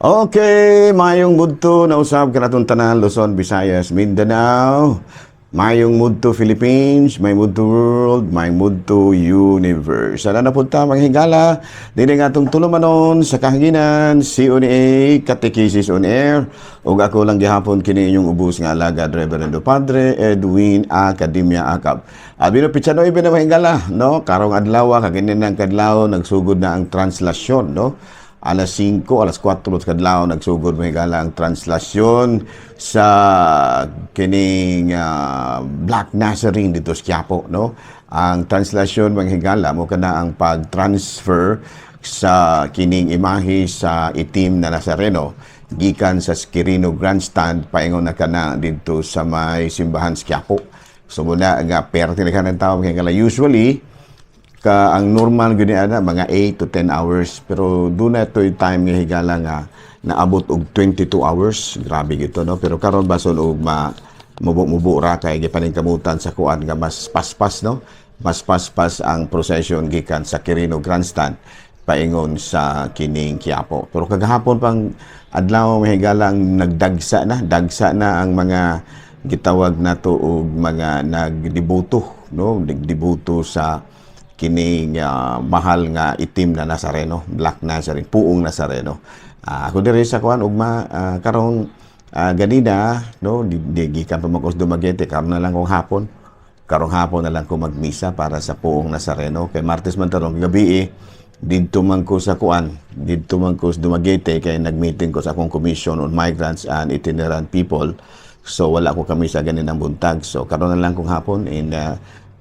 Okay, mayong mudto na usab kanatong tanan, Luzon, Visayas, Mindanao. Mayong mudto Philippines, may mudto world, may mudto universe. Sana napunta mga higala, dili nga atong tulumanon sa kahanginan, CONA, Catechesis on Air. Ug ako lang gihapon kini inyong ubos nga alagad, Reverendo Padre Edwin Academia Acab. Abi no pitsa 9 na, mga higala, no? Karong adlaw, kaginin ng kadlaw, nagsugod na ang translasyon, no? Alas 5, alas 4 sa kadlaw nagsugod, mga higala, ang translasyon sa kining Black Nazarene dito sa Quiapo, no? Ang translasyon, mga higala, mo kana ang pag-transfer sa kining imahe sa itim na Nazareno gikan sa Quirino Grandstand paingon na kana didto sa may simbahan sa Quiapo. So muna nga perti na ng tao, mga higala. Usually ka ang normal gyud ni ana mga 8 to 10 hours, pero duna to'y time nga, higala, nga naabot og 22 hours. Grabe gito, no? Pero karon bason og ma mubo-mubo ra kay gipaningkamutan sa kuan nga mas paspas, no, mas paspas ang procession gikan sa Quirino Grandstand paingon sa kining Quiapo. Pero kagahapon pang adlaw, mga higala, ang nagdagsa na, dagsa na ang mga gitawag nato og mga nagdibuto, no, nagdibuto sa kining mahal nga itim na Nazareno, Black Nazarene, puong Nazareno. Ako diri sa kuan ugma karong ganina, no, di gikan pa man ko sa Dumaguete, karon na lang kong hapon. Karong hapon na lang ko magmisa para sa puong Nazareno kay Martes man tarong gabi eh, didto man ko sa kuan, didto man ko sa Dumaguete kay nag-meeting ko sa akong Commission on Migrants and Itinerant People. So wala ko kami sa ganinang buntag. So karon na lang kong hapon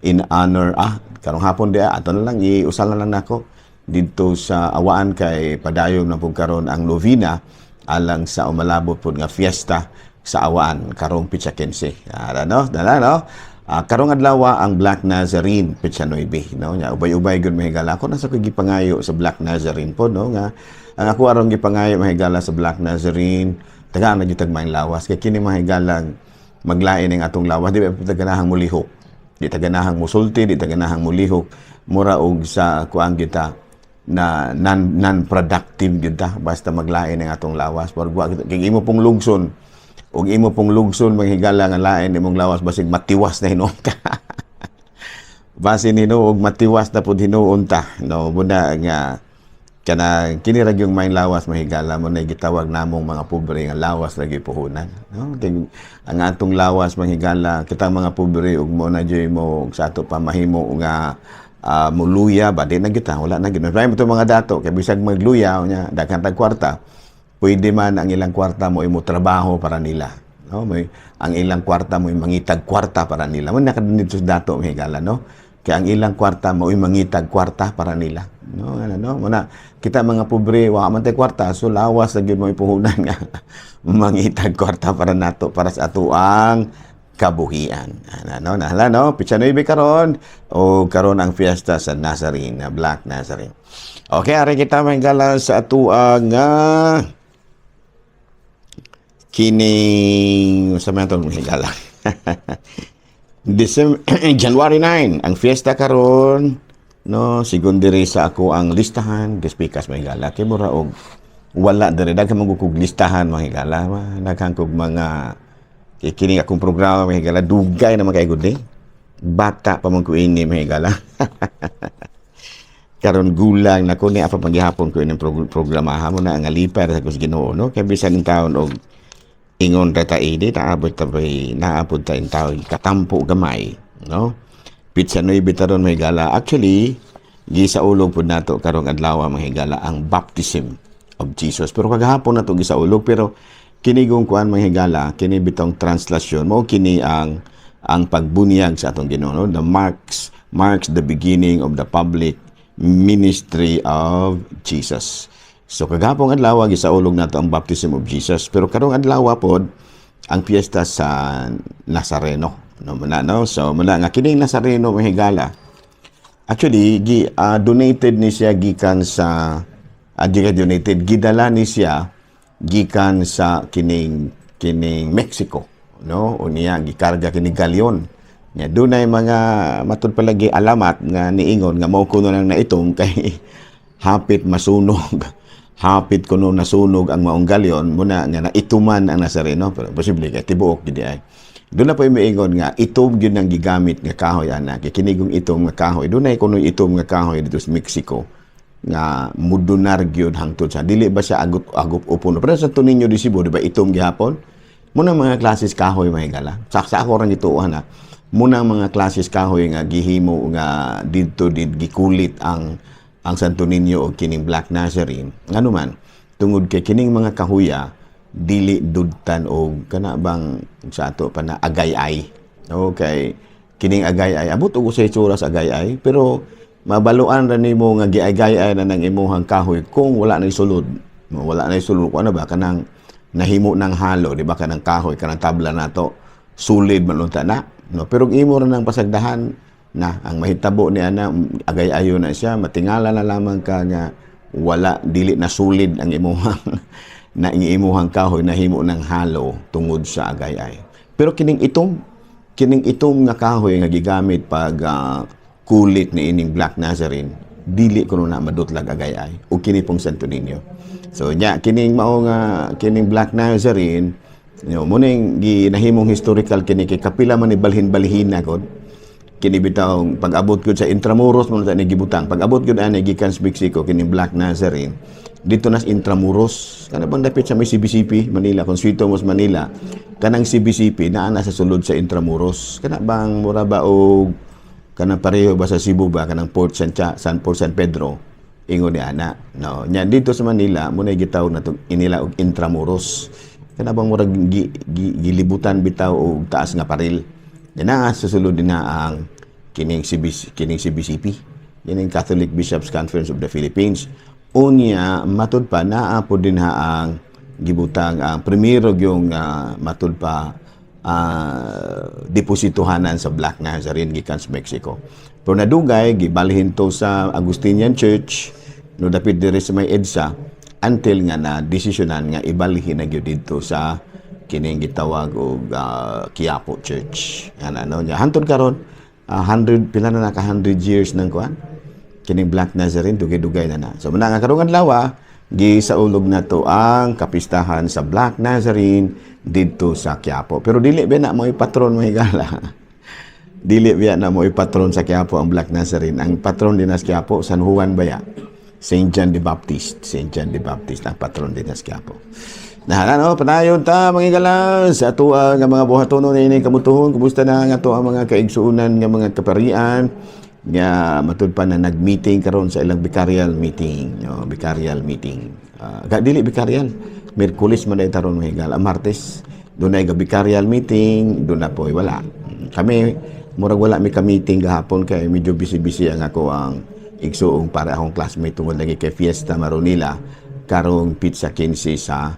in honor, karong hapon di ato na lang iusal na lang nako didto sa awaan kay padayon na pud karon ang novena alang sa umalabot pud nga fiesta sa awaan karong pitsa 15. Ara no, dala no. Karong adlaw ang Black Nazarene pitsa 9, no. Nya ubay-ubay gud, mahigala, ako nasa ko gipangayo sa Black Nazarene po, no, nga ang ako aron gipangayo, mahigala, sa Black Nazarene, tagaan na gyud tag lawas kay kini, mahigalang, maglain ang atong lawas, di ba ta ganahang mulihok, di ta ganahang musulti, di ta ganahang mulihok, mura og sa kuang kita na non productive gyud ta basta maglain ang atong lawas. Pero wa kay imo pong lugson ug imo pong lugson, manghigala, nga lain imong lawas, basig matiwas na hinuon ka, basin hinuog matiwas na pud hinuon ta, no? Muna nga kana kini ra gyung may lawas, mahigala, mo na gitawag namong mga pobre nga lawas lagi puhunan, no? Kay ang atong lawas, mahigala, kitang mga pobre ug mo na jud mo sa ato pa mahimo nga muluya ba, di na kita, wala na gyud. May mga dato kay bisag magluya nya daghan tag kwarta, pwede man ang ilang kwarta mo imo trabaho para nila, no? May ang ilang kwarta mo mangitag kwarta para nila. Mo nakadito sa dato, mahigala, no? Kay ang ilang kwarta mo mangitag kwarta para nila, no? Ano, no, muna kita mga pobre wa man tay kwarta, so lawas na gyud mo ipuhunan nga mangitag kwarta para nato, para sa atoang kabuhian. Ano, no, nahala, no, pitsa 9 karon o karon ang fiesta sa Nazarene, na Black Nazarene. Okay, ari kita mahigala sa atoang nga kining sa mga itong higala. December, January 9, ang fiesta karon, no, sigon diri sa ako ang listahan, gispikas, mahigala, kay mura og wala diri, daghan man kog listahan, mahigala, daghan kog mga kay kini akong programa, mahigala, dugay na man kay gud eh. Bata pa man ko ini, mahigala. Karon gulang na ko ni apa paghihapon ko ining programaha mo na ang alipay ra sa Ginoo, no, kay bisan in taon og ingon ra ta ini naabot ta bay naabot ta in taon katampo gamay, no? Pitsa 9 taron, mahigala. Actually, gisaulog pud nato karong adlaw, mahigala, ang baptism of Jesus, pero kagahapon nato gisaulog. Pero kini gong kuan, mahigala, kini bitong translasyon mo kini ang pagbunyag sa atong Ginoo, no? The marks marks the beginning of the public ministry of Jesus. So kagahapon adlaw gisaulog nato ang baptism of Jesus, pero karong adlaw pod ang piyesta sa Nazareno, no? Muna no, so muna nga kining Nazareno, mahigala, actually gi donated ni siya gikan sa gikan donated, gidala ni siya gikan sa kining kining Mexico, no? Unya gikarga kini galyon. Nya dunay mga matud palagi alamat nga niingon nga mao kuno nang naitom kay hapit masunog. Hapit kuno nasunog ang maong galyon muna nga naituman ang Nazareno, pero posible kay tibuok gid ay. Doon na po miingon nga itom gyud ang gigamit nga kahoy ana, kay kinigong itom nga kahoy, dunay kuno itom nga kahoy dito sa Mexico nga mudunar gyud hangtod sa dili ba siya agot agop upon. Pero sa Niño de Cebu, di ba, itom gihapon muna mga klases kahoy, mga higala. Sa ako rang gituohan ha, muna mga klases kahoy nga gihimo nga didto did gikulit ang Santo Niño o kining Black Nazarene. Ngano man, tungod kay kining mga kahuya dili dudtan og kana bang sa ato pa na agay-ay. Okay, kining agay-ay abot og usay itsura sa agay-ay, pero mabaluan ra nimo nga giagay-ay na ng imuhang kahoy kung wala na sulod. Wala na sulod ko ano ba kanang nahimo ng halo, di ba, kanang kahoy, kanang tabla nato, sulid man unta na. No, pero kung imo ra nang pasagdahan na ang mahitabo ni ana, agay-ayo na siya, matingala na lamang ka nga wala dili na sulid ang imuhang na ang imuhang kahoy, nahimo ng halo tungod sa agay-ay. Pero kining itom nga kahoy nga gigamit pag kulit ni ining Black Nazarene, dili kuno na madutlag agay-ay o kini pong Santo Niño. So nya kining mao nga kining Black Nazarene, muning ginahimong historical kini kay kapila man ni balhin-balhin na gud kini bitaw. Pag-abot gud sa Intramuros mo na ni gibutang, pag-abot gud ani gikan sa Mexico kining Black Nazarene dito nas Intramuros, kana bang dapit sa may CBCP Manila. Kung swito mo sa Manila, kanang CBCP naa na sa sulod sa Intramuros, kana bang mura ba og kanang pareho ba sa Cebu ba, kanang Port San, San Port San Pedro, ingon ni ana, no? Nya dito sa Manila mo na gitawag na inila og Intramuros, kana bang murag gilibutan bitaw og taas nga paril. Dina sa sulod din na ang kining CBCP, kining Catholic Bishops Conference of the Philippines. Unya matud pa naa po din ha ang gibutang ang primero yung matud pa depositohanan sa Black Nazarene gikan sa Mexico. Pero nadugay gibalhin to sa Agustinian Church no dapit diri sa may EDSA until nga na desisyonan nga ibalhin na gyud didto sa kining gitawag og Quiapo Church. Yan ano niya. Hantod karon 100 pila na naka 100 years nang kuan kining Black Nazarene, dugay-dugay na na. So muna nga karong adlaw gisaulog na to ang kapistahan sa Black Nazarene didto sa Quiapo. Pero dili ba na mo patron, mo higala. Dili biya na mo patron sa Quiapo ang Black Nazarene. Ang patron din sa Quiapo, San Juan baya. St. John the Baptist. St. John the Baptist ang patron din sa Quiapo. Na ano, panayon ta mga higala sa ato nga mga buhatonon ini kamutuhon. Kumusta na nga ato ang mga kaigsuonan nga mga kaparian nga matud pa na nag-meeting karon sa ilang vicarial meeting, no? Vicarial meeting. Dili vicarial, Miyerkules man day taron, mga higala, Martes dunay ga vicarial meeting, doon na po wala. Kami murag wala mi ka meeting gahapon kay medyo busy-busy ang ako ang igsuong para akong classmate tungod lagi kay Fiesta Maronila karong petsa 15 sa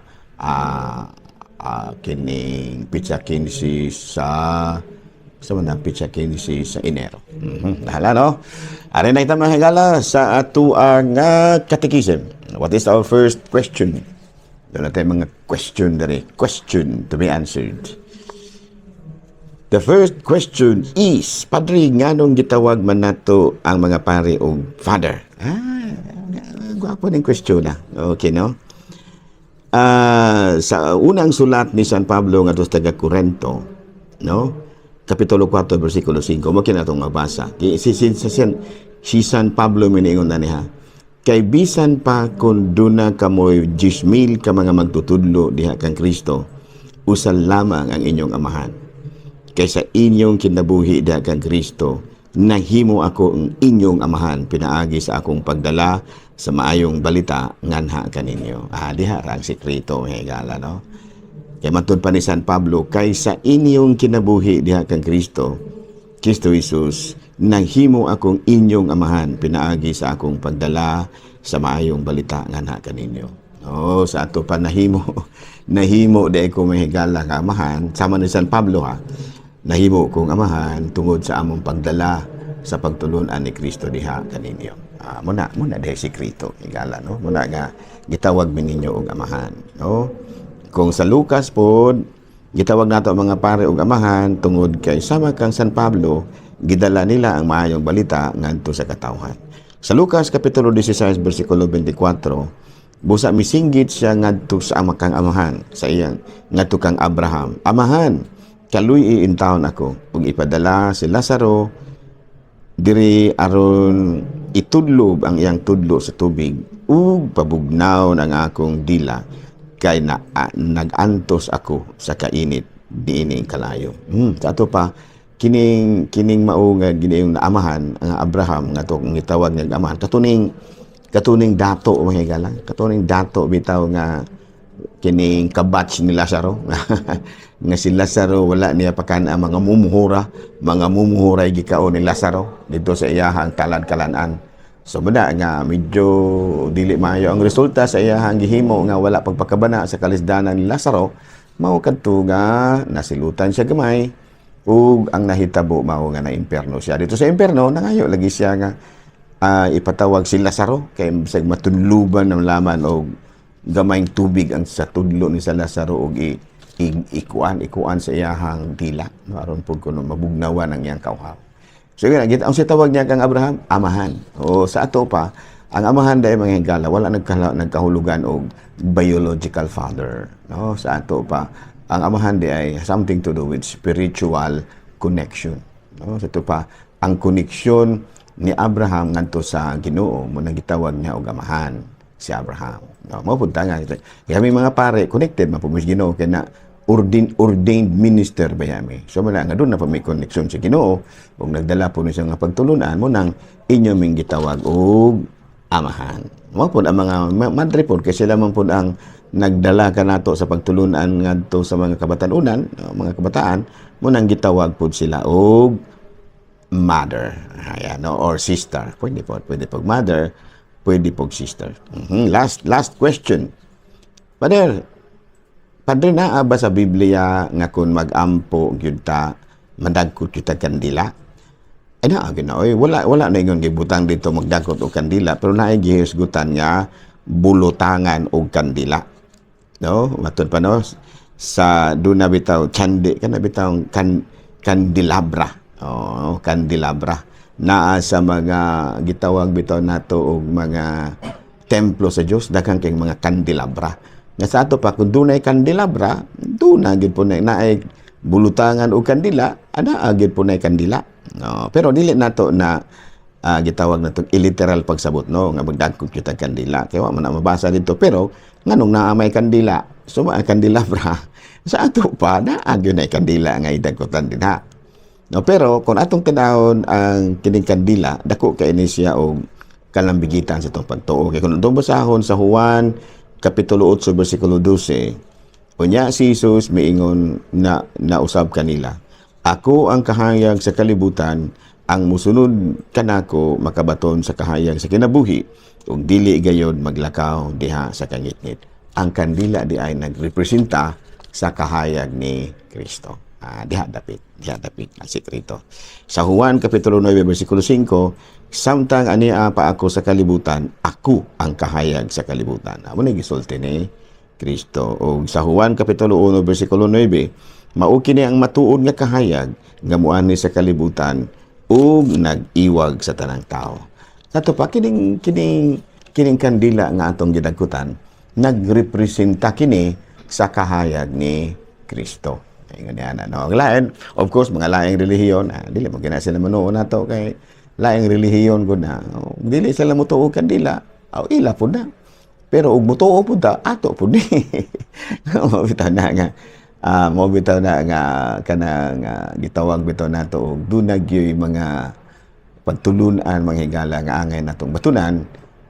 kining petsa 15 sa man petsa 15 sa Enero. Hala no. Ari na kita, mga higala, sa ato ang catechism. What is our first question? Doon natin mga question diri. Question to be answered. The first question is, "Padre, nganong gitawag man nato ang mga pare og father?" Ah, gwapo ning question na. Okay, no? Sa unang sulat ni San Pablo ngadto sa taga Corinto, no? Kapitulo 4 bersikulo 5, mo kini atong mabasa. Si San Pablo miniingon na niya, "Kay bisan pa kung duna kamoy 10,000 ka mga magtutudlo diha kang Kristo, usa lamang ang inyong amahan. Kay sa inyong kinabuhi diha kang Kristo, nahimo ako ang inyong amahan pinaagi sa akong pagdala sa maayong balita nganha kaninyo." Ah, diha ra ang sekreto, mga higala, no? Kay matud pa ni San Pablo, kay sa inyong kinabuhi diha kang Kristo, Kristo Jesus, nahimo akong inyong amahan pinaagi sa akong pagdala sa maayong balita nganha kaninyo. Oh, sa ato pa nahimo di ko, mga higala, nga amahan sama ni San Pablo ha. Nahimo kong amahan tungod sa among pagdala sa pagtulunan ni Kristo diha kaninyo. Ah, muna diha sikreto, higala, no? Muna nga gitawag mi ninyo og amahan, no? Kung sa Lucas pod, gitawag nato ang mga pare og amahan tungod kay sama kang San Pablo, gidala nila ang maayong balita ngadto sa katawhan. Sa Lucas kapitulo 16 bersikulo 24, Busa misinggit siya ngadto sa amakang amahan, sa iyang ngadto kang Abraham. "Amahan, kaluy intawon ako ug ipadala si Lazaro diri aron itudlob ang iyang tudlo sa tubig ug pabugnaw ang akong dila kay na, nag-antos ako sa kainit niining kalayo." Sa ato pa, kining kining mao nga giniong naamahan ang Abraham nga to gitawag nga amahan, katuning dato, mga higala, katuning dato bitaw nga kining kabatch ni Lazaro, nga si Lazaro wala niya pakan ang mga mumuhura, mga mumuhuray gikaon ni Lazaro dito sa iyahang talad-kalan-an. So muna nga medyo dili maayo ang resulta sa iyahang gihimo nga wala pagpakabana sa kalisdanan ni Lazaro, mao kadto nga nasilutan siya gamay ug ang nahitabo mao nga na impierno siya. Dito sa impierno, nangayo lagi siya nga ipatawag si Lazaro kay bisag matudluban ng laman og gamayng tubig ang sa tudlo ni sa Lazaro og i, i, ikuan ikuan sa iyahang dila, no, aron pud kuno mabugnawan ang iyang kauhaw. So yun, ang siya tawag niya kang Abraham, amahan. O sa ato pa, ang amahan dahil, mga higala, wala nagkahulugan og biological father. No? Sa ato pa, ang amahan di ay something to do with spiritual connection. No? Sa ato pa, ang koneksyon ni Abraham ngadto sa Ginoo mo nang gitawag niya og amahan si Abraham. No, mao pud nga. Kami mga pare connected man pud Ginoo kay na ordained minister ba yami. So muna nga doon na pa may connection sa Ginoo ug nagdala po ni siya nga pagtulunan mo nang inyo ming gitawag og amahan. Mao pud ang mga madre pod kay sila man pud ang nagdala kanato sa pagtulunan ngadto sa mga kabatanunan, mga kabataan, mo nang gitawag pod sila og mother. Ayan, no? Or sister. Pwede po. Pwede pag mother, pwede pag sister. Last last question. Father, Padre, naa ba sa Biblia nga kung mag-ampo gyud ta, madagkot gyud ta kandila? Ay, naa gyud na oy, wala wala na ingon gibutang dito magdagkot og kandila, pero naay gihisgutan nga bulutangan og kandila. No? Matud pa, no, sa duna bitaw chandi kana bitaw kandelabra. Oh, kandelabra. Naa sa mga gitawag bitaw nato og mga templo sa Dios, daghan kay mga kandelabra. Nga sa ato pa, kung dunay kandelabra, duna gyud po na naay bulutangan og kandila, ana gyud po na kandila. No, pero dili nato na gitawag nato illiteral pagsabot, no, nga magdagkot gyud ang kandila. Kay wa man na mabasa dito, pero nganong naa may kandila, so mga kandelabra, sa ato pa naa gyud na kandila nga idagkotan dinha. No, pero kung atong tanawon ang kining kandila, dako kay ni siya og kalambigitan sa itong pagtuo. Kay kung atong basahon sa Juan Kapitulo 8 versikulo 12, unya si Jesus miingon na nausab kanila, "Ako ang kahayag sa kalibutan, ang musunod kanako makabaton sa kahayag sa kinabuhi ug dili gayod maglakaw diha sa kangitngit." Ang kandila di ay nagrepresenta sa kahayag ni Kristo. Diha dapit ang sekreto. Sa Juan Kapitulo 9 versikulo 5, "Samtang ania pa ako sa kalibutan, ako ang kahayag sa kalibutan." Amo na gisulti ni Kristo. O sa Juan Kapitulo 1 versikulo 9, "Mao kini ang matuod nga kahayag nga muani sa kalibutan ug nag-iwag sa tanang tao." Sa ato pa, kining kandila nga atong gidagkutan, nagrepresenta kini sa kahayag ni Kristo. Ingon niya na, no? Ang lain, of course, mga laing relihiyon, dili mo gina sila manuon nato kay laing relihiyon gud na. Oh, dili sila motuo kandila, aw ila pud na. Pero ug motuo pud ta, ato pud ni. Mao bitaw na nga kanang gitawag bitaw nato og duna gyoy mga pagtulunan, mga higala, nga angay natong batunan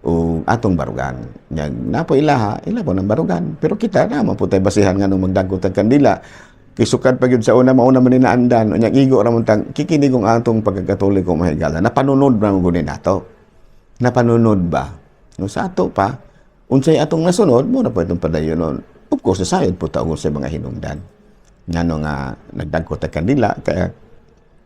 o atong barugan. Nya napo ilaha, ila po ng barugan. Pero kita na man po tay basihan nga nung magdagkot ang kandila. Kay sukad pa gyud sa una, mauna man ni naandan. Unya igo ra man tang kikinig ang atong pagkakatoliko, mga higala. Napanunod ra man gud ni nato. Napanunod ba? No, sa ato pa, unsay atong nasunod mo na po itong padayon nun. Of course, nasayod po ta og unsay mga hinungdan. Ngano nga nagdagkot ang kandila, kaya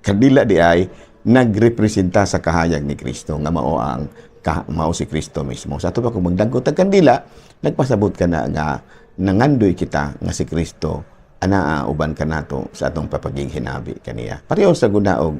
kandila di ay nagrepresenta sa kahayag ni Kristo nga mao si Kristo mismo. Sa ato pa, kung magdagkot ang kandila, nagpasabot ka na nga nangandoy kita nga si Kristo anaa uban kanato sa atong papagighinabi kaniya. Pareho sa gunaog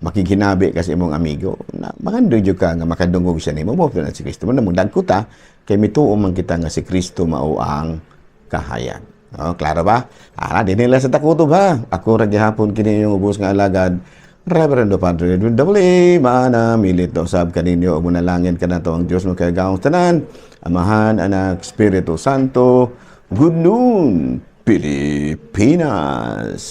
Makighinabi ka sa imong amigo na mangandoy jud ka nga makadungog siya nimo mo na si Kristo mo na dagko ta kay mituo man kita nga si Kristo mao ang kahayag. Oh, klaro ba? Ara, di nila sa takutob ha. Ako ra gihapon kini yung ubos nga alagad. Reverendo Padre Edwin W. Mana, milit usab kaninyo ug manalangin kanato ang Dios makagagahom tanan. Amahan, Anak, Espiritu Santo. Good noon, Pilipinas.